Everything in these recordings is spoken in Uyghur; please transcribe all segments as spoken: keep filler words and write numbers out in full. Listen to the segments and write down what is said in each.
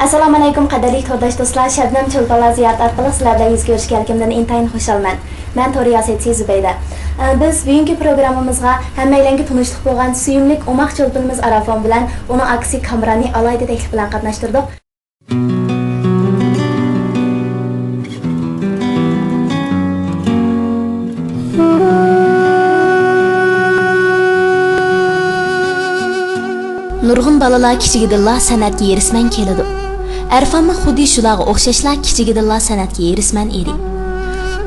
ئەسسالامۇئەلەيكۇم، قەدىرلىك تورداش دوستلار، شەبنەم چولپانلار زىيارىتى ئارقىلىق سىلەر بىلەن يۈز كۆرۈشكەنلىكىمدىن ئىنتايىن خۇشالمەن. مەن تور رىياسەتچىسى زۇبەيدە. ئە، بىز بۈگۈنكى پروگراممىمىزغا ھەممەيلەنگە تونۇشلۇق بولغان سۆيۈملۈك ئوماق چولپىنىمىز ئارافان بىلەن ئۇنىڭ ئاكىسى كامراننى ئالاھىدە تەكلىپ بىلەن قاتناشتۇردۇق. نۇرغۇن بالىلار كىچىكىدىنلا سەنئەتكە ھېرىسمەن كېلىدۇ. ئەرفانمۇ خۇددى شۇلارغا ئوخشاشلا كىچىكىدىنلا سەنئەتكە ھېرىسمەن ئىدى.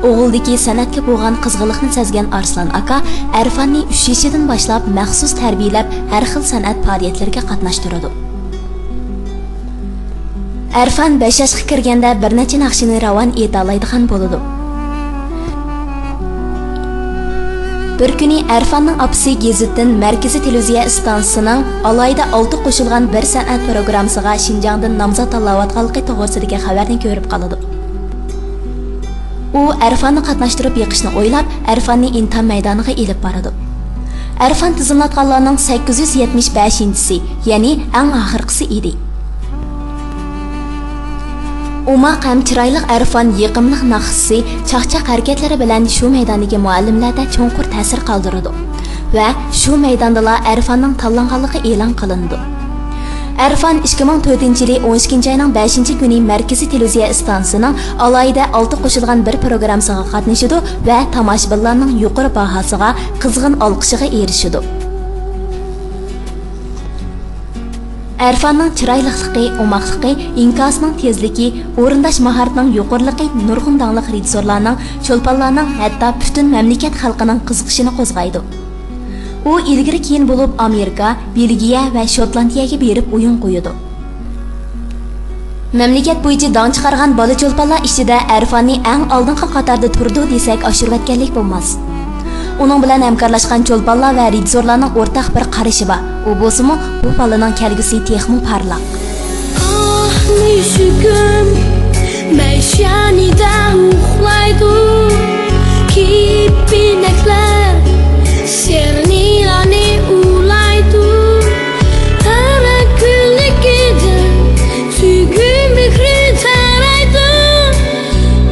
ئوغۇلدىكى سەنئەتكە بولغان قىزغىنلىقنى سەزگەن ئارسلان ئاكا ئەرفاننى ئۈچ يېشىدىن باشلاپ مەخسۇس تەربىيەلەپ، ھەر خىل سەنئەت پائالىيەتلىرىگە قاتناشتۇرىدۇ. ئەرفان بەش ياشقا كىرگەندە بىر نەچچە ناخشىنى راۋان ئېيتالايدىغان بولىدۇ. بىر كۈنى ئەرفاننىڭ ئاپىسى گېزىتتىن مەركىزىي تېلېۋىزىيە ئىستانسىسىنىڭ ئالاھىدە ئالتە قوشۇلغان بىر سەنئەت پروگراممىسىغا شىنجاڭدىن نامزات تاللاۋاتقانلىقى توغرىسىدىكى خەۋەرنى كۆرۈپ قالىدۇ. ئۇ ئەرفاننى قاتناشتۇرۇپ بېقىشنى ئويلاپ، ئەرفاننى ئىمتىھان مەيدانىغا ئېلىپ بارىدۇ. ئەرفان تىزىملاتقانلارنىڭ سەككىز يۈز يەتمىش بەشىنچىسى، يەنى ئەڭ ئاخىرقىسى ئىدى. ئوماق ھەم چىرايلىق ئەرفان يېقىملىق ناخشىسى، چاقچاق ھەرىكەتلىرى بىلەن شۇ مەيداندىكى مۇئەللىملەردە چوڭقۇر تەسىر قالدۇرىدۇ ۋە شۇ مەيداندىلا ئەرفاننىڭ تاللانغانلىقى ئېلان قىلىنىدۇ. ئەرفان ئىككى مىڭ تۆتىنچى يىلى ئون ئىككىنچى ئاينىڭ بەشىنچى كۈنى مەركىزىي تېلېۋىزىيە ئىستانسىسىنىڭ ئالاھىدە ئالتە قوشۇلغان بىر پروگراممىسىغا قاتنىشىدۇ ۋە تاماشىبىنلارنىڭ يۇقىرى باھاسىغا، قىزغىن ئالقىشىغا ئېرىشىدۇ. ئەرفاننىڭ چىرايلىقلىقى، ئوماقلىقى، ئىنكاسىنىڭ تېزلىكى، ئورۇنداش ماھارىتىنىڭ يۇقىرىلىقى نۇرغۇن داڭلىق رېژىسسورلارنىڭ، چولپانلارنىڭ، ھەتتا پۈتۈن مەملىكەت خەلقىنىڭ قىزىقىشىنى قوزغايدۇ. ئۇ ئىلگىرى-كېيىن بولۇپ ئامېرىكا، بېلگىيە ۋە شوتلاندىيەگە بېرىپ ئويۇن قويىدۇ. مەملىكەت بويىچە داڭ چىقارغان بالا چولپانلار ئىچىدە ئەرفاننى ئەڭ ئالدىنقى قاتاردا تۇرىدۇ دېسەك ئاشۇرۇۋەتكەنلىك بولماس. ئۇنىڭ بىلەن ھەمكارلاشقان چولپانلار ۋە رېژىسسورلارنىڭ ئورتاق بىر قارىشى بار. ئۇ بولسىمۇ، بۇ بالىنىڭ كەلگۈسى تېخىمۇ پارلاق. ئاھ، مۈشۈكۈم مەشەنىدە ئۇخلايدۇ. كېپىنەكلەر سېرېنالارنى ئۇۋىلايدۇ. تەرەت گۈللۈكىدىن سۆيگۈ مېھرى تارايدۇ.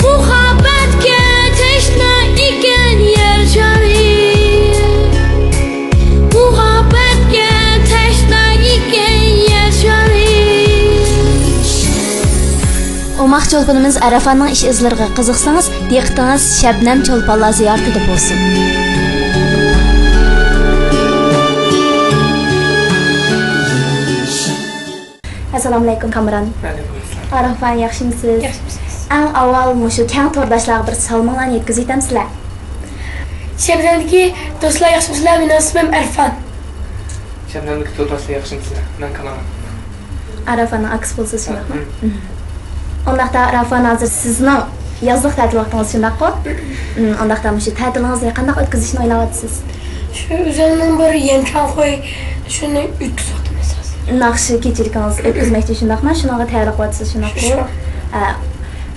مۇھەببەتكە تەشنا ئىكەن يەر شارى. مۇھەببەتكە تەشنا ئىكەن يەر شارى. ئوماق چولپىنىمىز ئەرفاننىڭ ئىش-ئىزلىرىغا قىزىقسىڭىز، دىققىتىڭىز شەبنەم چولپانلار زىيارىتىدە بولسۇن. ئەسسالامۇئەلەيكۇم، كامران. ۋەئەلەيكۇم ئەسسالام. ئارافان، ياخشىمۇسىز؟ ياخشىمۇسىز؟ ئەڭ ئاۋۋال مۇشۇ كەڭ تورداشلارغا بىر سالىمىڭلارنى يەتكۈزۈۋېتەمسىلەر؟ شەبنەمدىكى دوستلار، ياخشىمۇسىلەر؟ مېنىڭ ئىسمىم ئەرفان. شەبنەمدىكى تورداشلار، ياخشىمۇسىلەر؟ مەن كامران. ئارافاننىڭ ئاكىسى بولىسىز، شۇنداقمۇ؟ مم. مم. ئۇنداقتا ئارافان، ھازىر سىزنىڭ يازلىق تەتىل ۋاقتىڭىز، شۇنداققۇ؟ مم، ئۇنداقتا مۇشۇ تەتىلىڭىزنى قانداق ئۆتكۈزۈشنى ئويلاۋاتىسىز؟ شۇ ئۆزۈمنىڭ بىر يەنچۈەن خوي، شۇنى ئۆتكۈزۈۋاتىمەن ھازىر. ناخشا كېچىلىكىڭىز ئۆتكۈزمەكچى، شۇنداقمۇ؟ شۇنىڭغا تەييارلىق قىلىۋاتىسىز، شۇنداققۇ؟ شۇ. ئە،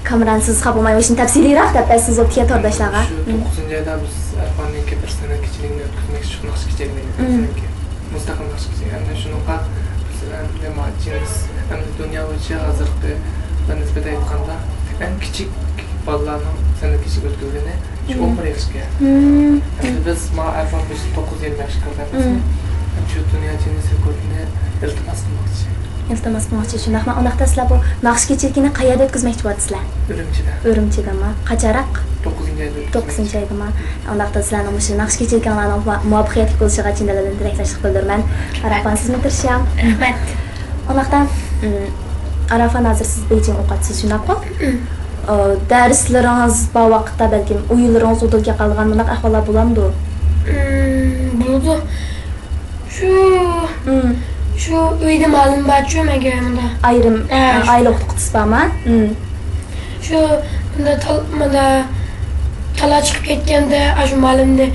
كامران، سىز خاپا بولماي مۇشۇنى تەپسىلىيراق دەپ بەرسىڭىز بوپتىكەن تورداشلارغا. شۇ مم. توققۇزىنچى ئايدا بىز ئەرفاننىڭكى بىر سەنئەت كېچىلىكىنى ئۆتكۈزمەكچى، شۇ ناخشا كېچىلىكىنى مم. ئۆتكۈزمەكچى. مۇستەقىل ناخشا كېچىلىكى. ئەمدى شۇنىڭغا بىز ئەمدى ماچىمىز، ئەمدى دۇنيا بويىچە ھازىرقى بىلەن نىسبەتەن ئېيتقاندا، ئەڭ كىچىك بالىلارنىڭ سەنئەت كېچىلىكى ئۆتكۈزگىنى شۇ مم. ئون بىر ياشقا. مم. ئەمدى بىز ما ئەرفان بىز توققۇز يىل ياشقا كىردى. مم. شۇ دۇنيا جىننىس رېكورتىنى ئىلتىماس قىلماقچى. ئىلتىماس قىلماقچى، شۇنداقمۇ؟ ئۇنداقتا سىلەر بۇ ناخشا كېچىلىكىنى قەيەردە ئۆتكۈزمەكچى بولۇۋاتىسىلەر؟ ئۈرۈمچىدە. ئۈرۈمچىدىمۇ؟ قاچانراق؟ توققۇزىنچى ئايدا ئۆتكۈزمەكچى. توققۇزىنچى ئايدىمۇ؟ ئۇنداقتا سىلەرنىڭ مۇشۇ ناخشا كېچىلىكىڭلارنىڭ مۇۋا-، مۇۋەپپەقىيەتلىك بولۇشىغا چىن دىلىمدىن تىلەكداشلىق بىلدۈرىمەن. ئارافان، سىزمۇ تىرىشىڭ. رەھمەت. ئۇنداقتا، ئم، ئارافان، ھازىر سىز بېيجىڭ ئوقۇۋاتىسىز، شۇنداققۇ؟ ئم. ئا، دەرسلىرىڭىز بار ۋاقىتتا بەلكىم ئويۇنلىرىڭىز ئۇدۇلغا قالىدىغان بۇنداق ئەھۋاللار بولامدۇ؟ ئم، بولىدۇ. شۇ، مم. شۇ ئۆيدە مۇئەللىم بارچۇ مەگە مۇندا. ئايرىم، ھە، ئە، شۇ. ئائىلە ئوقۇتقۇچىسى بارما؟ مم. شۇ مۇندا تال-، مۇندا تالا چىقىپ كەتكەندە، ئاشۇ مۇئەللىمنى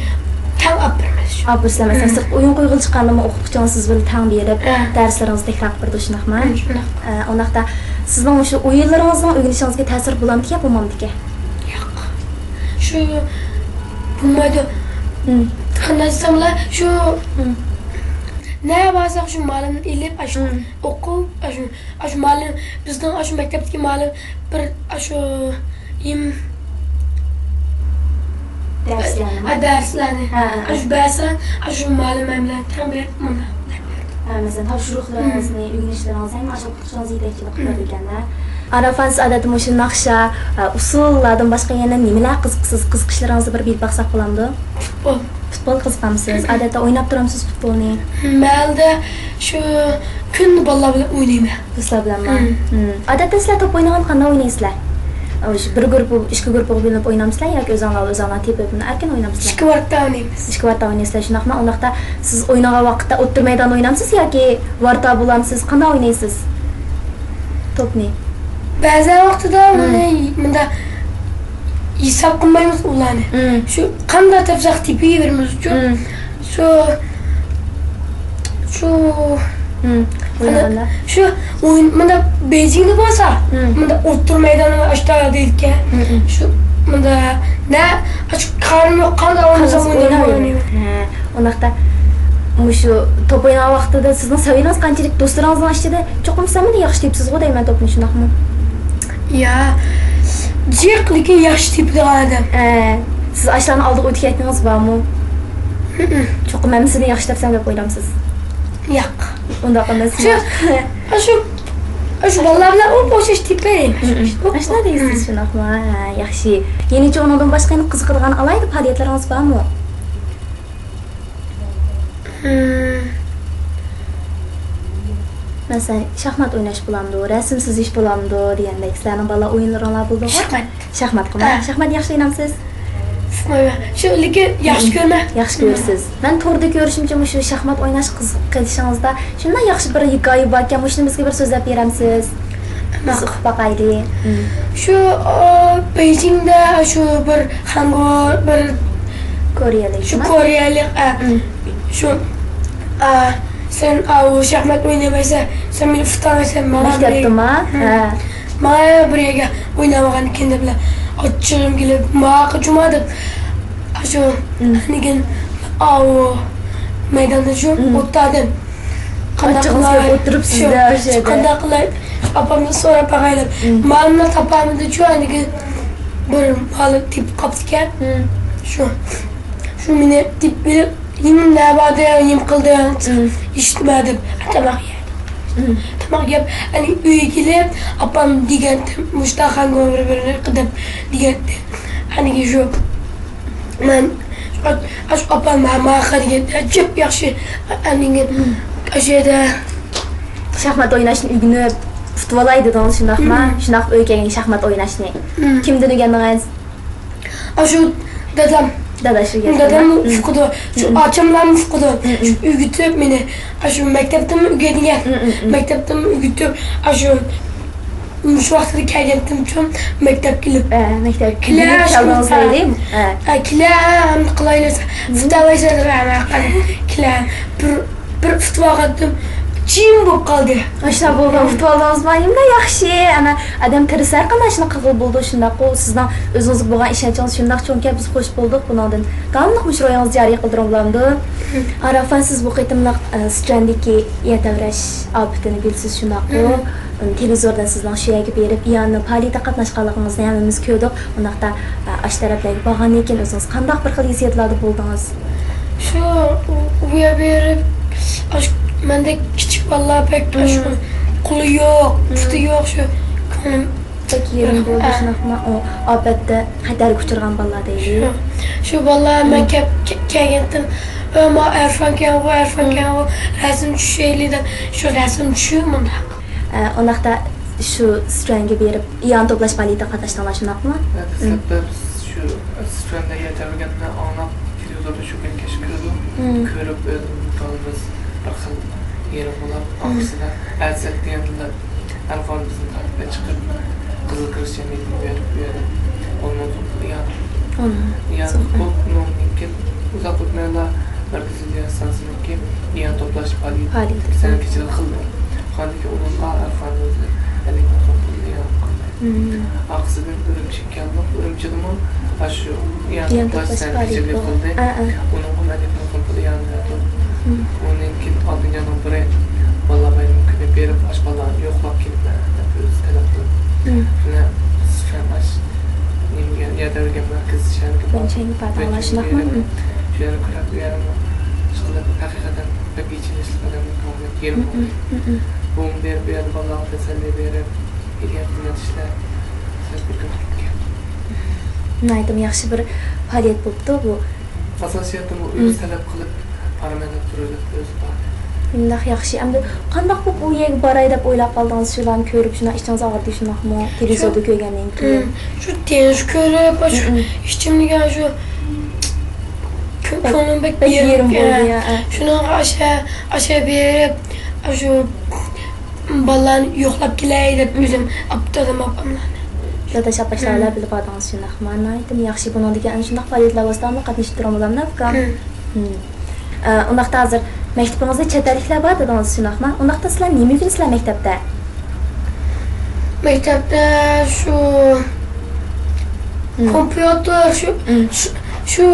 تەڭ ئاپىرىمىز شۇ. ئاپىرىسىلەر، مەسىلەن، مم. سىرتقا ئويۇن قويغىلى چىققاندىمۇ ئوقۇتقۇچىڭىز سىز بىلەن تەڭ بېرىپ، ھە. دەرسلىرىڭىزنى تەكرار قىلىپ بېرىدۇ، شۇنداقمۇ؟ مم، شۇنداق. ئە، ئۇنداقتا سىزنىڭ مۇشۇ ئويۇنلىرىڭىزنىڭ ئۆگىنىشىڭىزگە تەسىرى بولامدىكەن، بولمامدىكەن؟ ياق. شۇ بولمايدۇ. مم. قانداق دېسەملا، شۇ مم. نەگە بارساق شۇ مۇئەللىمدىن ئېلىپ، ئاشۇ ئوقۇپ، ئاشۇ، ئاشۇ مۇئەللىم، بىزنىڭ ئاشۇ مەكتەپتىكى مۇئەللىم بىر ئاشۇ يىم دەرسلەرنىمۇ؟ ھە، دەرسلەرنى. ھە، ھە، ھە. ئاشۇ بەرسە، ئاشۇ مۇئەللىم مەن بىلەن تەڭ بېرىپ مۇنداق دەپ بەردى. ھە، مەسىلەن، تاپشۇرۇقلىرىڭىزنى، ئۆگىنىشلىرىڭىزنى ھەم ئاشۇ ئوقۇتقۇچىڭىز يېتەكچىلىك قىلىدىكەن-دە. ئارافان، سىز ئادەتتە مۇشۇ ناخشا، ئە، ئۇسسۇللاردىن باشقا يەنە نېمىلەر قىزىقىسىز؟ قىزىقىشلىرىڭىزنى بىر بىلىپ باقساق بولامدۇ؟ پۇتبول. پۇتبول قىزىقامسىز؟ ئادەتتە ئويناپ تۇرامسىز پۇتبولنى؟ مەھەللىدە شۇ كۈندە بالىلار بىلەن ئوينايمەن. دوستلار بىلەنمۇ؟ مم. مم. ئادەتتە سىلەر توپ ئوينىغاندا قانداق ئوينايسىلەر؟ ئۇ شۇ بىر گۇرۇپپا، ئىككى گۇرۇپپىغا بۆلۈنۈپ ئوينامسىلەر ياكى ئۆزۈڭلار ئۆزۈڭلار تېپىپ ئەركىن ئوينامسىلەر؟ ئىككى ۋارتا ئوينايمىز. ئىككى ۋارتا ئوينايسىلەر، شۇنداقمۇ؟ ئۇنداقتا سىز ئوينىغان ۋاقىتتا ئوتتۇرا مەيداندا ئوينامسىز ياكى ۋارتا بولامسىز؟ قانداق ئوينايسىز؟ توپنى. بەزى ۋاقتىدا مم. بۇنى مۇنداق ھېساب قىلمايمىز ئۇلارنى. مم. شۇ قانداق تاپساق تېپىۋېرىمىز شۇ. مم. شۇ، شۇ، مم. مۇنداق، ئوينىغاندا؟ شۇ ئويۇن، مۇنداق بېيجىڭدا بولسا، مم. مۇنداق ئوتتۇرا مەيدانى ئاشتا دەيدىكەن. مم، مم. شۇ، مۇنداق، نە، ئاشۇ قارنى قانداق ئوينىسا قانسىز ئوينايمەن. ئوينايمەن. ھە، ئۇنداقتا مۇشۇ توپ ئوينىغان ۋاقتىدا سىزنىڭ سەۋىيىڭىز قانچىلىك؟ دوستلىرىڭىزنىڭ ئىچىدە چوقۇم سىلەرمۇ ياخشى تېپىسىزغۇ دەيمەن توپنى، شۇنداقمۇ؟ يا، جىق، لېكىن ياخشى تېپىدىغان ئادەم. ھە، سىز ئاشۇلارنىڭ ئالدىغا ئۆتۈپ كەتكىنىڭىز بارمۇ؟ ھىم. چوقۇم مەن سىزنى ياخشى تاپسام دەپ ئويلامسىز؟ ياق. ئۇنداق ئەمەس. شۇ، شۇ، شۇ بالىلار بىلەن ئوپئوخشاش تېپىپ بېرەيمەن. ھىم. ئاشۇنداق دەيسىز، شۇنداقمۇ؟ ھە، ياخشى. يەنىچە ئۇنىڭدىن باشقا يەنە قىزىقىدىغان ئالاھىدە پائالىيەتلىرىڭىز بارمۇ؟ مم. مەسىلەن، شاھمات ئويناش بولامدۇ، رەسىم سىزىش بولامدۇ دېگەندەك، سىلەرنىڭ بالا ئويۇنلىرىڭلار بولىدۇ؟ شاھمات. شاھماتقىمۇ؟ ھە. شاھمات ياخشى ئوينامسىز؟ ئۇقمايمەن. شۇ، لېكىن ياخشى كۆرىمەن. ياخشى كۆرىسىز. مەن توردا كۆرۈشۈمچە، مۇشۇ شاھمات ئويناش قىزىقىپ قېلىشىڭىزدا شۇنداق ياخشى بىر ھېكايە باركەن، مۇشۇنى بىزگە بىر سۆزلەپ بېرەمسىز؟ بىز ئۇقۇپ باقايلى. شۇ، ئا، بېيجىڭدا شۇ بىر خەنگۇ، بىر كورېيەلىك شۇ ما؟ كورېيەلىك، ئا، شۇ، ئا، سەن، ئا، ئۇ شاھمات ئوينىمايسەن، سەن مېنى ئۇتالايسەن، ماڭا مەكتەپتىما؟ ھە. ماڭا بىر يەرگە ئويناۋالغان ئىكەن دەپلا، ئاچچىقىم كېلىپ، ماقا جۇما دەپ، شۇ، لېكىن، ئاۋۇ مەيداندا شۇ ئوتتۇرا ئادەم. قانداق قىلاي؟ ئولتۇرۇپسىز-دە ئاشۇ يەردە. قانداق قىلاي؟ ئاپامدىن سوراپ باقايلى. مانا تاپالمىدىچۇ، ئاندىكىن بىر مال تېپىپ قاپتىكەن. شۇ، شۇ مېنى تېپىپ ئېلىپ، يېمىم نەباردى، يېم قىلدى، ئېشىتمە دەپ، تاماق يەردى. تاماق يەپ، ئەنە ئۆيگە كېلىپ، ئاپام دېگەنتىم، مۇشتاق خانغا بىر-بىرىنى قىدىپ دېگەنتى. ئەنىكى شۇ. مەن ئاشۇ ئاپام ماڭا دېگەن، جىق ياخشى. ئەنىكى ئاشۇ يەردە شاھمات ئويناشنى ئۆگىنىپ، ئۇتۇۋالاي دېدىڭىز، شۇنداقما؟ شۇنداق ئۆگەنگەن شاھمات ئويناشنى. كىمدىن ئۆگەندىڭىز؟ ئاشۇ دادام. داداش ئۆگەتكەن. دادام ئۇقىدۇ. شۇ ئاچاملارمۇ ئۇقىدۇ. شۇ ئۆگىتىپ مېنى. ئاشۇ مەكتەپتىنمۇ ئۆگەنگەن. مەكتەپتىنمۇ ئۆگىتىپ، ئاشۇ مۇشۇ ۋاقتىدا كەلگەنتىمچۇ مەكتەپكە كېلىپ. ھە، مەكتەپكە كېلىڭىز دەيلى. ھە، كېلە، ئەمدى قىلايلى. ئۇتالايسىز دەپ، ھە، كېلە. بىر، بىر ئۇتۇۋالغانتىم، جىم بولۇپ قالدى. ئاشۇنداق بولغان ئۇتۇۋالدىڭىزمۇ؟ نېمە ياخشى. ئەنە ئادەم تىرىشسا ھەرقانداق ئىشنى قىلغىلى بولىدۇ، شۇنداققۇ؟ سىزنىڭ ئۆزىڭىزگە بولغان ئىشەنچىڭىز شۇنداق چوڭكەن، بىز خوش بولدۇق بۇنىڭدىن. داۋاملىق مۇشۇ روھىڭىزنى جارى قىلدۇرۇڭ بولامدۇ؟ ئارافان، سىز بۇ قېتىملىق، ئە، سىچۈەندىكى يەر تەۋرەش ئاپىتىنى بىلىسىز، شۇنداققۇ؟ تېلېۋىزوردىن سىزنىڭ شۇ يەرگە بېرىپ، ئىئاننىڭ پائالىيىتىگە قاتناشقانلىقىڭىزنى ھەممىمىز كۆردۇق. ئۇنداقتا، ئە، ئاشۇ تەرەپلەرگە بارغاندىن كېيىن ئۆزىڭىز قانداق بىر خىل ھېسسىياتلاردا بولدىڭىز؟ شۇ، ئۇ يەرگە بېرىپ، ئاشۇ مەندەك كىچىك بالىلار بەك، ئاشۇ قولى يوق، پۇتى يوق، شۇ كۆڭلۈم بەك يېرىم بولدى، شۇنداقمۇ؟ ئۇ ئاپەتتە خەتەرگە ئۇچرىغان بالىلار دەيلى. شۇ، شۇ بالىلار مەن كەپ-، كە-، كەلگەنتىم، ئۆ، ما ئەرفانكەنغۇ، ئەرفانكەنغۇ، رەسىم چۈشەيلى دەپ، شۇ رەسىم چۈشۈپ مۇنداق. ئە، ئۇنداقتا شۇ سىچۈەنگە بېرىپ، ئىئان توپلاش پائالىيىتىگە قاتناشتىڭلار، شۇنداقمۇ؟ ھە، دەسلەپتە بىز شۇ سىچۈەندە يەر تەۋرىگەننى ئاڭلاپ، تېلېۋىزوردا شۇ كۈنى كەچ كۆردۇق. كۆرۈپ، ئۆزىمىزنىڭ كۆڭلىمىز بىر خىل يېرىم بولۇپ، ئاخىرسىدا ئەتىسى دېگەندىلا ئەرفان بىزنى تارتىپ چىقىپ، قىزىل كىرىش جەمئىيىتىنى بېرىپ، بۇ يەردە ئون مىڭ سوم پۇل ئىئانە. ئىئانە بولۇپ، ئۇنىڭدىن كېيىن ئۇزاق ئۆتمەيلا، مەركىزىي ئىدارە ئىستانسىسىنىڭكى ئىئانە توپلاش پائالىيىتى سەنە كېچىلىك قىلدى. ئاندىن كېيىن ئۇنىڭغا ئەرفان ئۆزى ئەللىك مىڭ سوم پۇل ئىئانە قىلدى. ئارقىسىدىن ئۈرۈمچىگە كەلدۇق. ئۈرۈمچىدىمۇ ئاشۇ ئىئانە توپلاش سەنە كېچىلىك قىلدى. ئۇنىڭغا ئەللىك مىڭ سوم پۇل ئىئانە بەردۇق. ئۇنىڭ كېيىن ئالتىنچى ئاينىڭ بىرى بالىلار بايرىمى كۈنى بېرىپ، ئاشۇ بالىلارنى يوقلاپ كېلىمەن دەپ ئۆزى تەلەپ قىلىپ. شۇنى سەن ئاش نېمىگە ياردەم بەرگەن مەركىز شەھەرگە بەنچەينى بېرىپ، شۇ يەرنى كۆرۈپ، ئۇ يەرنى ئىشقىلىپ ھەقىقەتەن بەك ئېچىنىشلىق ئادەمنىڭ كۆڭلى يېرىم بولدى. بۇمۇ بېرىپ، بۇ يەردە بالىلارغا تەسەللى بېرىپ، ئىلگىرى قىلىۋېتىشلەر سەل بىر كۆپ كەتكەن. ناھايىتىمۇ ياخشى بىر پائالىيەت بوپتۇ بۇ. ئاساسىيەتتە بۇ ئۆزى تەلەپ قىلىپ، پارامەن تۇرۇۋېلىپ ئۆزى باردى. شۇنداق ياخشى. ئەمدى قانداق بولۇپ ئۇ يەرگە باراي دەپ ئويلاپ قالدىڭىز؟ شۇلارنى كۆرۈپ، شۇنداق ئىچىڭىز ئاغرىدى شۇنداقمۇ؟ تېلېۋىزوردا كۆرگەندىن كېيىن. شۇ تېلېۋىزور كۆرۈپ، شۇ ئىچىمدىكى شۇ كۆ-، كۆڭلۈم بەك بەك يېرىم يېرىم بولدى، يا، ئە. شۇنىڭغا ئاشا، ئاشا بېرىپ، شۇ بالىلارنى يوقلاپ كېلەي دەپ ئۆزۈم ئاپتىدىم ئاپاملارنى. داداش ئاپاشلار بىلەن بىللە باردىڭىز شۇنداقمۇ؟ ناھايىتىمۇ ياخشى. بۇنىڭدىكى ئەنە شۇنداق پائالىيەتلەر بولسا داۋاملىق قاتنىشىپ تۇرۇڭ بولامدۇ ئۇكام؟ ئە، ئۇنداقتا ھازىر مەكتىپىڭىزدە چەت ئەللىكلەر بار دېدىڭىز شۇنداقمۇ؟ ئۇنداقتا سىلەر نېمە ئۆگىنىسىلەر مەكتەپتە؟ مەكتەپتە شۇ كومپيۇتېر، شۇ، شۇ، شۇ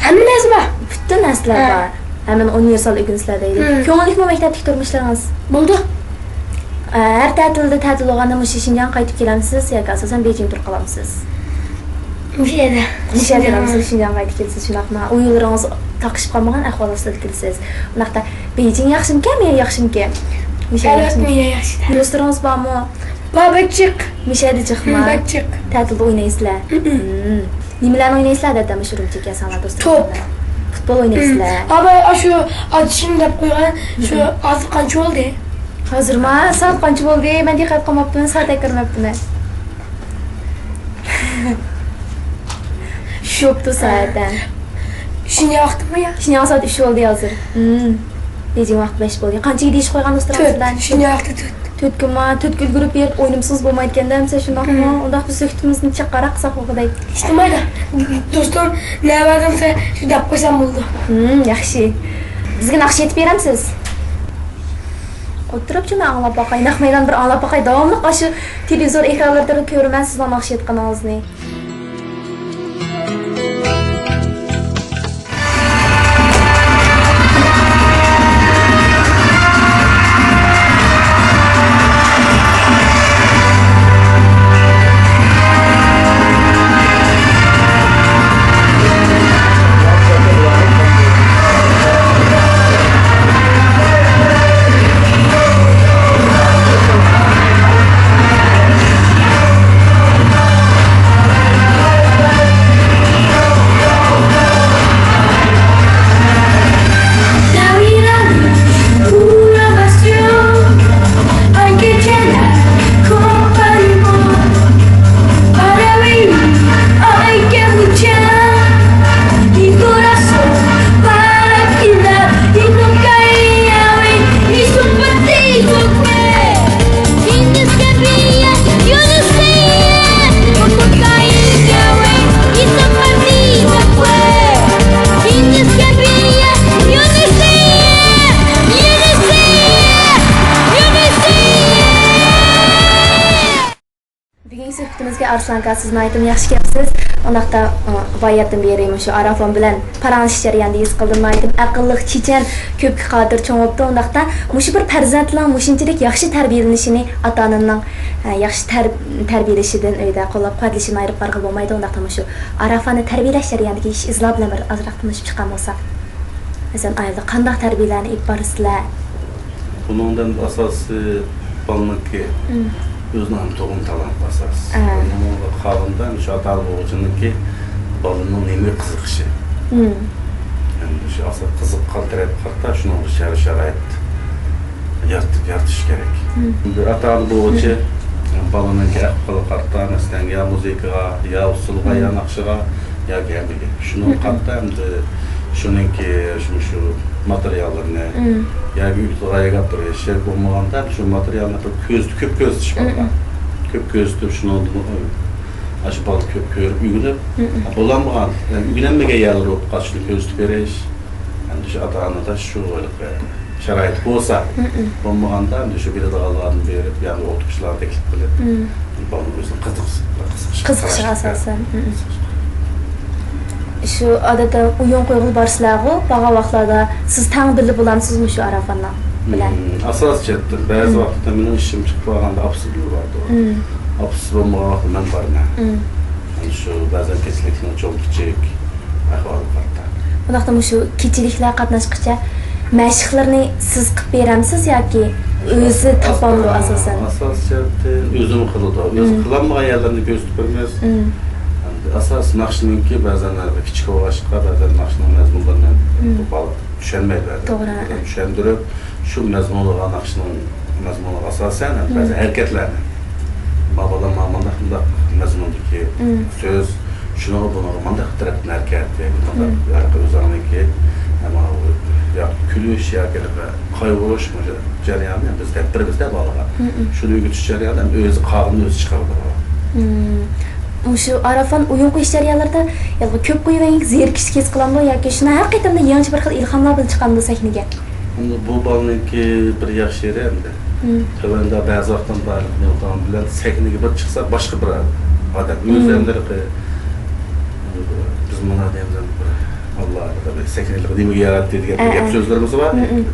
ھەممە نەرسە بار. پۈتۈن نەرسىلەر بار. ھەممىنى ئۇنىۋېرسال ئۆگىنىسىلەر دەيدۇ. كۆڭۈللۈكمۇ مەكتەپتىكى تۇرمۇشلىرىڭىز؟ بولىدۇ. ئە، ھەر تەتىلدە، تەتىل بولغاندا مۇشۇ شىنجاڭغا قايتىپ كېلەمسىز ياكى ئاساسەن بېيجىڭدا تۇرۇپ قالامسىز؟ مۇشۇ يەردە. مۇشۇ يەردە تۇرامسىز، شىنجاڭغا قايتىپ كېلىسىز، شۇنداقمۇ؟ ئۇ يىللىرىڭىز تاقىشىپ قالمىغان ئەھۋال ئاستىدا كېلىسىز. ئۇنداقتا بېيجىڭ ياخشىمىكەن، مەيەر ياخشىمىكەن؟ مۇشۇ يەر ياخشىمۇ؟ مەيەر ياخشى. دوستلىرىڭىز بارمۇ؟ بار، بەك جىق. مۇشۇ يەردە جىقما؟ بەك جىق. تەتىلدە ئوينايسىلەر؟ نېمىلەرنى ئوينايسىلەر ئادەتتە مۇشۇ ئۈرۈمچىگە كەلسەڭلار دوستلىرىڭىز بىلەن؟ توپ. پۇتبول ئوينايسىلەر؟ ئابا، ئاشۇ ئاتىشىم دەپ قويغان، شۇ ھازىر قانچە بولدى؟ ھازىرما سائەت قانچە بولدى؟ مەن دىققەت قىلماپتىمەن، سائەت كۆرمەپتىمەن. شۇ بوپتۇ سائەت، ھە. شىنجاڭ ۋاقتىمۇ يا؟ شىنجاڭ سائەت ئۈچ بولدى ھازىر. بېيجىڭ ۋاقتى بەش بولدى. قانچىگە دېيىشىپ قويغان دوستلىرىڭىز بىلەن؟ تۆت. شىنجاڭ ۋاقتى تۆت. تۆتكىمۇ، تۆتكە ئۈلگۈرۈپ بېرىپ ئوينىمىسىڭىز بولمايدىكەن-دە، ئەمىسە شۇنداقمۇ؟ ئۇنداق بىز سۆھبىتىمىزنى چىققانراق قىلساق بولغۇدەك. ئىشتىمايدا. دوستۇم، نەۋەدىمسە شۇ دەپ قويسام بولىدۇ. ياخشى. بىزگە ناخشا ئېيتىپ بېرەمسىز؟ ئولتۇرۇپچۇ مەن ئاڭلاپ باقاي. نەق مەيدان بىر ئاڭلاپ باقاي. داۋاملىق ئاشۇ تېلېۋىزور ئېكرانلىرىدا كۆرىمەن سىزنىڭ ناخشا ئېيتقىنىڭىزنى. بۈگۈنكى سۆھبىتىمىزگە ئارسلان ئاكا، سىز ناھايىتىمۇ ياخشى كەپسىز. ئۇنداقتا، ئى، باياتتىن بېرى مۇشۇ ئاراپان بىلەن پاراڭلىشىش جەريانىدا ھېس قىلدىم، ناھايىتىمۇ ئەقىللىق، چېچەن، كۆپكە قادىر چوڭ بوپتۇ. ئۇنداقتا مۇشۇ بىر پەرزەنتنىڭ مۇشۇنچىلىك ياخشى تەربىيەلىنىشىنى ئاتا-ئانىنىڭ، ئە، ياخشى تەر-، تەربىيەلىشىدىن، ئۆيدە قوللاپ-قۇۋۋەتلىشىدىن ئايرىپ بارغىلى بولمايدۇ. ئۇنداقتا مۇشۇ ئاراپاننى تەربىيەلەش جەريانىدىكى ئىش-ئىزلار بىلەن بىر ئازراق تونۇشۇپ چىققان بولساق. مەسىلەن، ئائىلىدە قانداق تەربىيەلەرنى ئېلىپ بارىسىلەر؟ بۇنىڭدىن ئاساسىي بالىنىڭكى ئۆزىنىڭ تۇغما تالانتى ئاساس. ئۇنىڭغا قارىغاندا شۇ ئاتا بوغۇچىنىڭكى بالىنىڭ نېمىگە قىزىقىشى. ئەمدى شۇ ئاساس قىزىققان تەرەپكە قارىتا شۇنىڭغا شەر-، شارائىت يارىتىپ، يارىتىش كېرەك. بىر ئاتا-ئانا بوغۇچى بالىنىڭكى ئەھۋالىغا قارىتا، مەسىلەن، يا مۇزىكىغا، يا ئۇسسۇلغا، يا ناخشىغا، ياكى ھەممىگە. شۇنىڭغا قارىتا ئەمدى شۇنىڭكى شۇ، شۇ ماتېرىياللىرىنى ياكى ئۇيغۇرغا ئەگەپ تۇرۇش، ياكى بولمىغاندا شۇ ماتېرىيالنى بىر كۆزىتىپ، كۆپ كۆزىتىش بار. كۆپ كۆزىتىپ، شۇنىڭدىن ئاشۇ بالا كۆپ كۆرۈپ ئۆگىنىپ، بولالمىغان، يەنى ئۆگىنەلمىگەن يەرلىرى بولۇپ قالسا شۇنى كۆزىتىپ بېرىش. ئەمدى شۇ ئاتا-ئانىدا شۇ شارائىت بولسا، بولمىغاندا ئەمدى شۇ بىلىدىغانلارنى بېرىپ، يەنى ئوقۇتقۇچىلارنى تەكلىپ قىلىپ، بالىنىڭ ئۆزىنىڭ قىزىقىش-، قىزىقىشىغا ئاساسەن. شۇ ئادەتتە ئويۇن قويغىلى بارسىلەرغۇ، بارغان ۋاقىتلاردا سىز تەڭ بىللە بولامسىزمۇ شۇ ئارافاننىڭ بىلەن؟ مم، ئاساسىي جەھەتتىن. بەزى مم. ۋاقىتتا مېنىڭ ئىشىم چىقىپ قالغاندا ئاپىسى بىللە بارىدۇ. مم. ئاپىسى بولمىغان ۋاقىتتا مەن بارىمەن. مم. يەنى شۇ بەزەن كېچىلىكنىڭ چوڭ كىچىك ئەھۋالىغا قارىتا. ئۇنداقتا مۇشۇ كېچىلىكلەر قاتناشقىچە مەشىقلىرىنى سىز قىلىپ بېرەمسىز ياكى ئۆزى تاپامدۇ ئاساسەن؟ ئاساسىي جەھەتتىن ئۆزىمۇ قىلىدۇ. ئۆزى مم. قىلالمىغان يەرلىرىنى كۆرسىتىپ بېرىمىز. مم. ئەمدى ئاساسىي ناخشىنىڭكى بەزەن ھەربىر كىچىك بولغاچقا، بەزەن ناخشىنىڭ مەزمۇنلىرىنى مم. بالا چۈشەنمەيدۇ. توغرا. بىزدىن چۈشەندۈرۈپ، شۇ مەزمۇنغا ناخشىنىڭ مەزمۇنىغا ئاساسەن، مم. بەزى ھەرىكەتلەرنى، ما بالا ما مانداق، مۇنداق مەزمۇندىكى مم. سۆز، شۇنىڭغا بۇنىڭغا مانداق تەرەپتىن ھەرىكەت ياكى مانداق مم. ھەرىكەت ئۆزۈڭنىڭكى، ئەمما يا كۈلۈش ياكى قايغۇرۇش، مۇشۇ جەرياننى بىز دەپ بېرىمىزدە بالىغا. مم. شۇنى ئۆگىتىش جەريانىدا ھەم ئۆزى قالغىنىنى ئۆزى چىقىرىدۇ. مم. مۇشۇ ئارافان ئويۇن قويۇش جەريانلىرىدا يالغا كۆپ قويۇۋەرگەن زېرىكىشلىك ھېس قىلامدۇ ياكى شۇنداق ھەر قېتىمدا يېڭىچە بىر خىل ئىلھاملار بىلەن چىقامدۇ سەھنىگە؟ ئەمدى بۇ بالىنىڭكى بىر ياخشى يېرى ئەمدى. مم. تۆۋەندە بەزى ۋاقىتتا بار نېمە قىلغان بىلەن سەھنىگە بىر چىقسا باشقا بىر ئادەم. مم. ئۆزى ئەمدى بىز مانا دەيمىز ئەمدى بىر ئاللا سەھنىلىك نېمىگە ياراتتى دېگەن بىر ئە، گەپ ئە. سۆزلىرىمىز بار. مم، مم.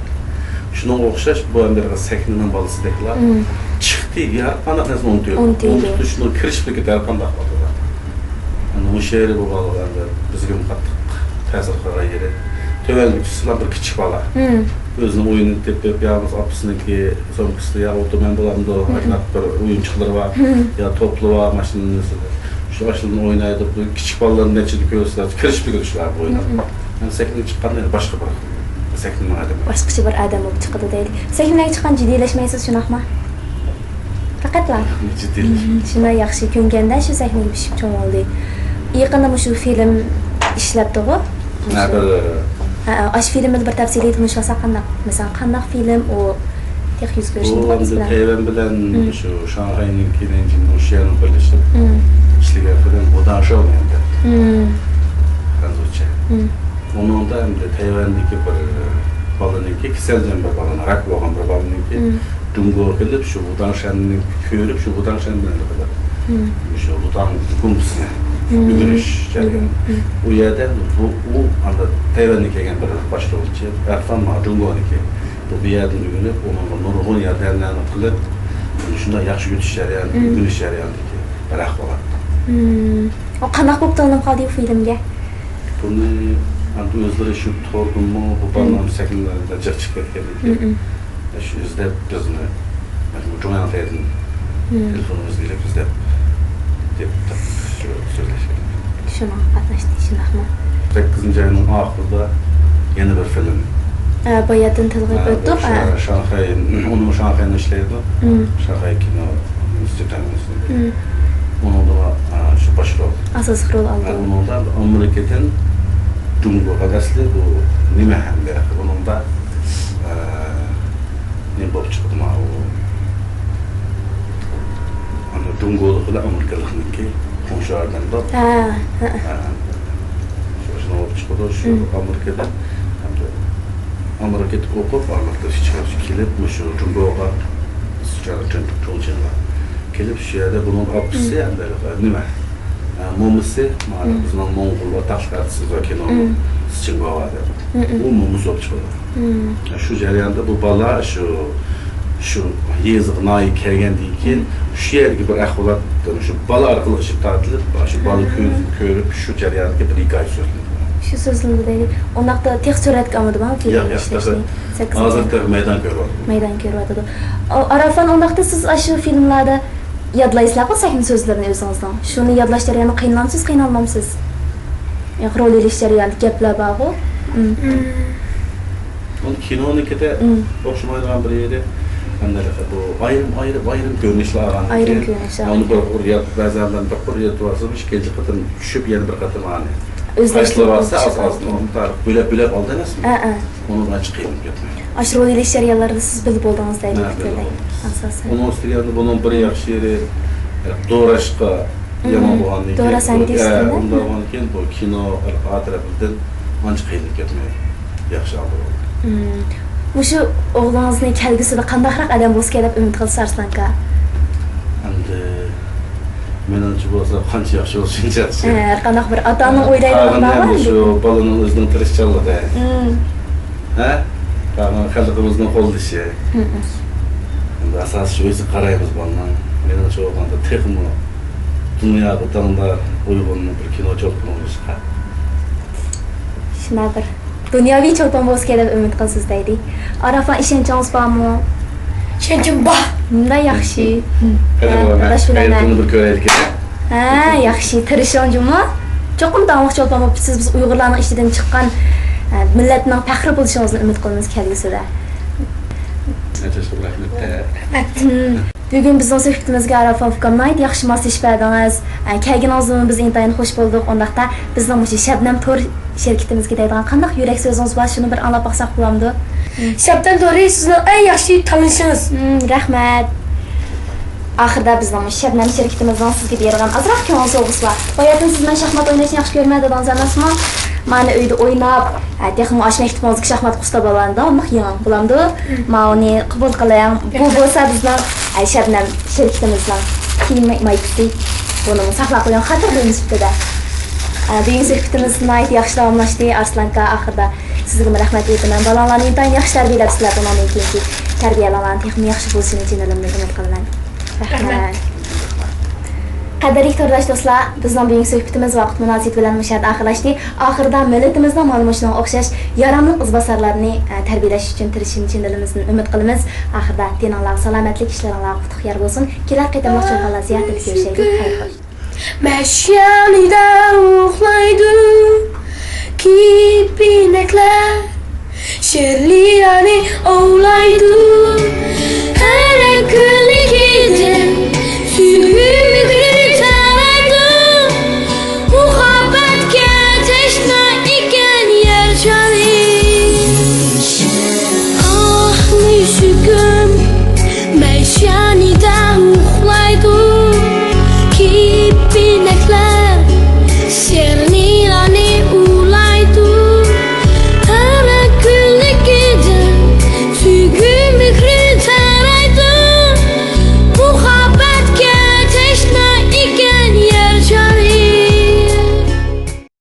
شۇنىڭغا ئوخشاش بۇ ئەمدى سەھنىنىڭ بالىسىدەكلا مم. چىقتى، ھەر قانداق نەرسىنى ئۇنتۇيدۇ. ئۇنتۇيدۇ. ئۇنتۇتۇشنىڭ كىرىشىپ كېتىدۇ ھەر قانداق ۋاقىتتا. ئەمدى مۇشۇ يېرى بۇ بالىغا ئەمدى بىزگىمۇ قاتتىق تەسىر قىلغان يېرى. تۆۋەنگى ئۈچىسىلا بىر كىچىك بالا. مم. ئۆزىنىڭ ئويۇنىنى تېپىپ، يا بولمىسا ئاپىسىنىڭكى سومكىسىدا يا ئولتۇرمايمەن بولامدۇ، مم. ئاشۇنداق بىر ئويۇنچۇقلىرى بار، مم. يا توپلىرى بار، ماشىنىسىدا. شۇ ئاشۇندىن ئوينايدۇ. بۇ كىچىك بالىلارنى نەچچىدە كۆرسىلەر، كىرىشىپ كېتىدۇ شۇلار بۇ ئويۇنغا. مم. يەنى سەھنىگە چىققاندا يەنە باشقا بىر سەھنىنىڭ ئادىمى. باشقىچە بىر ئادەم بولۇپ چىقىدۇ دەيلى. سەھنىلەرگە چىققان جىددىيلەشمەيسىز، شۇنداقمۇ؟ پەقەتلا؟ جىددىيلەش. مم، شۇنداق ياخشى، كۆنگەندە شۇ سەھنىگە پىشىپ چوڭ بولدى. يېقىندا مۇشۇ فىلىم ئىشلەپتىغۇ؟ ھە، مۇشۇ. بىر ھە، ھە، ئاشۇ فىلىمنى بىر تەپسىلىي تونۇشلاساق قانداق؟ مەسىلەن، قانداق فىلىم ئۇ؟ تېخى يۈز كۆرۈشنى بۇ بىلمەيمىز ئەمدى بىلەن. تەيۋەن بىلەن مم. شۇ شاڭخەينىڭكى نەنجىڭنىڭ شۇ يەرنىڭ بىرلىشىپ مم. ئىشلىگەن فىلىم ۋۇداڭ شاۋ دېگەن. مم. خەنزۇچە. مم. ئۇنىڭدا ئەمدى تەيۋەندىكى بىر بالىنىڭكى كېسەلچان بىر بالىنىڭ، راك بولغان بىر بالىنىڭكى مم. جۇڭگوغا كېلىپ، شۇ ۋۇداڭشەننى كۆرۈپ، شۇ ۋۇداڭشەن بىلەن بىللە مم. شۇ ۋۇداڭ گۇمپىسىنى مم. ئۆگىنىش جەريانى. مم. ئۇ يەردە بۇ، ئۇ ئاندا تەيۋەندىن كەلگەن بىر باشقۇرغۇچى، ئەرفان ما جۇڭگونىكى. بۇ، بۇ يەردىن ئۆگىنىپ، ئۇنىڭغا نۇرغۇن ياردەملەرنى قىلىپ، شۇنداق ياخشى ئۆتۈش جەريانى، مم. ئۆگىنىش جەريانىدىكى بىر ئەھۋالات. مم. ئۇ قانداق بولۇپ تاللىنىپ قالدى بۇ فىلىمگە؟ بۇنى ئەمدى ئۆزلىرى شۇ توردىنمۇ بۇ مم. بالىلارنىڭ سەھنىلىرىدە جىق چىقىپ كەتكەندىن كېيىن، مم. شۇ ئىزدەپ بىزنى، مەجبۇر جۇڭياڭتەيدىن مم. تېلېفونىمىزنى ئېلىپ ئىزدەپ، دەپ، شۇ سۆزلەشكەن. شۇنىڭغا قاتناشتى، شۇنداقمۇ؟ سەككىزىنچى ئاينىڭ ئاخىرىدا يەنە بىر فىلىم. ئە، باياتىن تىلغا ھە، ئۆتتۇق، بۇ ئە. شا-، شاڭخەي، ئۇنىمۇ شاڭخەيدە ئىشلەيدۇ. مم. شاڭخەي كىنو ئىنستىتۇت ھەممىسى. مم. ئۇنىڭدا، ئە، شۇ باش رول. ئاساسلىق رول ھە، ئالدى. ئۇنىڭدا ئامېرىكىدىن جۇڭگوغا ئەسلى بۇ نېمە ھەمدە بۇنىڭدا، ئە، نېمە بولۇپ چىقتى ماۋۇ؟ ئەمدى جۇڭگولۇق بىلەن ئامېرىكىلىقنىڭكى قوڭشى ئادەمدە. ھە، ھە. ھە. شۇ، شۇنىڭ بولۇپ چىقىدۇ. شۇ مم. ئامېرىكىدا، ئەمدى ئامېرىكىدا ئوقۇپ، ئامېرىكىدا ئىشچى بولۇپ كېلىپ، مۇشۇ جۇڭگوغا، چۇڭچىڭغا كېلىپ، شۇ يەردە بۇنىڭ ئاپىسى، مم. ئەمدى نېمە؟ ھە، مومىسى، مانا مم. بىزنىڭ موڭغۇل ئاتاقلىق ئارتىسىمىز بار كىنونىڭ، مم. سىچىنگۋا دەپ. مم، مم. ئۇ مومىسى بولۇپ چىقىدۇ. مم. شۇ جەرياندا بۇ بالا شۇ، شۇ يېزىغا ناھىيەگە كەلگەندىن كېيىن، مم. شۇ يەردىكى بىر ئەھۋالات، شۇ بالا ئارقىلىق ئىشىك تارتىلىپ، شۇ بالا مم. كۆز-، كۆرۈپ، شۇ جەرياندىكى بىر ھېكايە سۆزلىنىدۇ. شۇ سۆزلىنىدۇ دەيلى. ئۇنداقتا تېخى سۈرەتكە ئالمىدىما ئۇ ياق، ياق، فىلىمنى تېخى. سەككىزىنچى ھازىر تېخى مەيدان كۆرۈۋاتىدۇ. مەيدان كۆرۈۋاتىدۇ. ئا-، ئارافان، ئۇنداقتا سىز ئاشۇ فىلىملاردا يادلايسىلەرغۇ سەھنە سۆزلىرىنى ئۆزىڭىزنىڭ؟ شۇنى يادلاش جەريانىدا قىينىلامسىز، قىينالمامسىز؟ ياق، رول ئېلىش جەريانىدا گەپلەر بارغۇ. مم. مم. ئۇنى كىنونىڭكىدە مم. ئوخشىمايدىغان بىر يېرى، ئەمدى بۇ ئايرىم، ئايرىم، ئايرىم كۆرۈنۈشلەر ئالغاندىن ئايرىم كېيىن، كۆرۈنۈشلەر ئۇنى بىر ئالغان قۇر ياد، بەزەن بىر قۇر يادلاۋالسا، ئىككىنچى قېتىم چۈشۈپ يەنە بىر قېتىم ئانى ئۆزلەشتۈرۈپ قايتىلىۋالسا، چىقىدۇ. ئاز-ئازدىن ئۇنى بۆلەپ، بۆلەپ ئالدى ئەمەسمۇ؟ ئە، ئە. ئۇنىڭ ئانچە قىينىلىپ كەتمەيدۇ. ئاشۇ رول ئېلىش جەريانلىرىدا سىز بىللە بولدىڭىز دەيلى ھە، بىللە پىكىردە. بولدۇم. ئاساسەن. ئۇنىڭ ئۈستىگە ئەمدى بۇنىڭ بىر ياخشى يېرى، دوراشقا مم. يامان بولغاندىن كېيىن، دورا سەنئىتى ئە، ئۈستىدە؟ ئۇنداق بولغاندىن كېيىن بۇ كىنو ئا تەرەپىدىن ئانچە قىينىلىپ كەتمەي ياخشى ئالدى بولدى. مم. مۇشۇ ئوغلىڭىزنى كەلگۈسىدە قانداقراق ئادەم بولسىكەن دەپ ئۈمىد قىلىسىز، ئارسلان ئاكا؟ ئەمدى مېنىڭچە بولسا، قانچە ياخشى بولسا شۇنچە ياخشى. ھە، ھەر قانداق بىر ئاتا-ئانىنىڭ ئويلايدىغىنى بارغۇ. شۇ بالىنىڭ ئۆزىنىڭ تىرىشچانلىقى. ھە؟ خەلقىمىزنىڭ قوللىشى. ئەمدى ئاساسىي شۇ ئۆزىگە قارايمىز بالىنىڭ. مېنىڭچە بولغاندا تېخىمۇ دۇنياغا داڭدار ئۇيغۇرنىڭ بىر كىنو چولپىنى بولۇشىغا. شۇنداق بىر دۇنياۋى چولپان بولسا كېرەك دەپ ئۈمىد قىلىسىز دەيدى. ئارافان، ئىشەنچىڭىز بارمۇ؟ ئىشەنچىم بار. مۇنداق ياخشى. قېنى، ھە، بولغان ئاداش بىلەن، ھاياتىڭنى بىر كۆرەيلىك. ھە، ياخشى، تىرىشىڭ جۇمۇ. چوقۇم داڭلىق چولپان بولۇپ، سىز بىز ئۇيغۇرلارنىڭ ئىچىدىن چىققان، ھە، مىللەتنىڭ پەخرى بولۇشىڭىزنى ئۈمىد قىلىمىز كەلگۈسىدە. ئەتەشقۇ رەھمەت. رەھمەت. بۈگۈن بىزنىڭ سۆھبىتىمىزگە ئارافان ئۇكام ناھايىتى ياخشى ماسلىشىپ بەردىڭىز. ئە، كەلگىنىڭىزدىن بىز ئىنتايىن خۇش بولدۇق. ئۇنداقتا بىزنىڭ مۇشۇ شەبنەم تور شىركىتىمىزگە دەيدىغان قانداق يۈرەك سۆزىڭىز بار؟ شۇنى بىر ئاڭلاپ باقساق بولامدۇ؟ شەبنەم تورى سىزنىڭ ئەڭ ياخشى تاللىشىڭىز. ھىم، رەھمەت. ئاخىرىدا بىزنىڭ مۇشۇ شەبنەم شىركىتىمىزنىڭ سىزگە بېرىدىغان ئازراق كۆڭۈل سوۋغىسى بار. باياتىن سىز مەن شاھمات ئويناشنى ياخشى كۆرىمەن دېدىڭىز ئەمەسمۇ؟ مانا ئۆيدە ئويناپ، ئە، تېخىمۇ ئاشۇ مەكتىپىڭىزدىكى شاھمات ئۇستا بالىلارنى داۋاملىق يېڭىڭ، بولامدۇ؟ ماۋۇنى قوبۇل قىلىڭ. بۇ بولسا بىزنىڭ، ئە، شەبنەم شىركىتىمىزنىڭ كىيىم مايكىسى. بۇنىمۇ ساقلاپ قويۇڭ، خاتىرە قىلىمىز سۈپىتىدە. ئە، بۈگۈنكى سۆھبىتىمىز ناھايىتى ياخشى داۋاملاشتى. ئارسلانكا، ئاخىرىدا سىزگىمۇ رەھمەت ئېيتىمەن. بالىلارنى ئىنتايىن ياخشى تەربىيەلەپسىلەر. بۇنىڭدىن كېيىنكى تەربىيەلىرىڭلارنىڭ تېخىمۇ ياخشى بولۇشىنى جېنىمدىن ئۈمىد قىلىمەن. رەھمەت. قەدىرلىك تورداش دوستلار، بىزنىڭ بۈگۈنكى سۆھبىتىمىز ۋاقىت مۇناسىۋىتى بىلەن مۇشۇ يەردە ئاخىرلاشتى. ئاخىرىدا مىللىتىمىزنىڭ مانا مۇشۇنىڭغا ئوخشاش ياراملىق ئىزباسارلارنى، ئە، تەربىيەلەش ئۈچۈن تىرىشىشىنى چىن دىلىمىزدىن ئۈمىد قىلىمىز. ئاخىرىدا تېنىڭلارغا سالامەتلىك، ئىشلىرىڭلارغا ئۇتۇق يار بولسۇن. كېلەر قېتىملىق چولپانلار زىيارىتىدە كۆرۈشەيلى. خەير خوش. مەشيانىدا ئۇخلايدۇ، كېپىنەكلەر شىرلىيانى ئوۋلايدۇ. ھەرە